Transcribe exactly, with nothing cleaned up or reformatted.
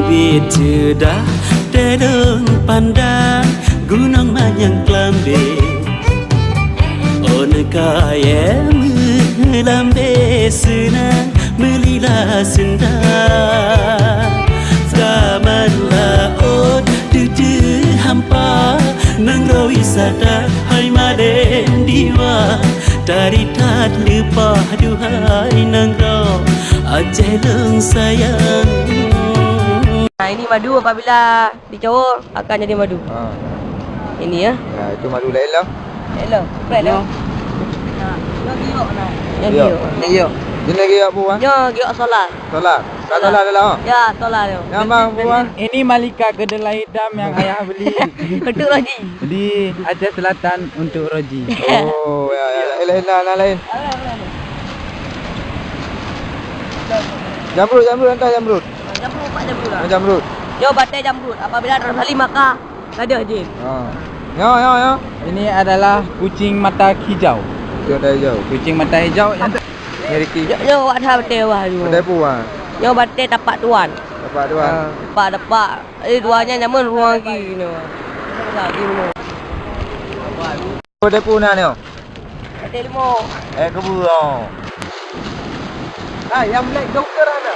Biet ceudah teulông pandang gunong manyang klambé. Ôn kayée meulambé seunang meulila seunda. Taman laôt teuteuhampa nanggroe wisata hai malém diwa. Tari that leupah duhai nanggroe Aceh lôn sayang. Nah, ini madu apabila dicawoe akan jadi madu. Ha. Ini ya. Ya, itu madu lain lah. Lain lah. Lain lah. Yang giok nah. Yang giok. Yang giok. Jenis giok apa, Wan? Yang giok solar. Solar. Solar. Solar dah lah. Ya, solar tu. Yang bang apa, Wan? Ini Malika kedelai hitam yang ayah beli. Untuk Roji. Di Aceh Selatan untuk Roji. Oh, ya, ya. Lain, lain, lain, lain. Jamrut, jamrut, entah jamrut. Jamrut, empat jamrut lah. Oh, jamrut. Yo, batai jamrut. Apabila terlalu maka gadoh jin. Ha. Yo, yo, yo. Ini adalah kucing mata hijau. Kucing mata hijau. Kucing mata hijau yang Ni Ricky. Yo, yo, awak dah batai wah tu. Batai pu, ha. Yo, batai tapak tuan. Tapak tuan. Ha. Tapak, tapak. Eh, dua nya nyaman ruang lagi ni. Lagi ni. Batai pu na ni. Batai limo. Eh, kebu. Ah, yang Black Joker ada.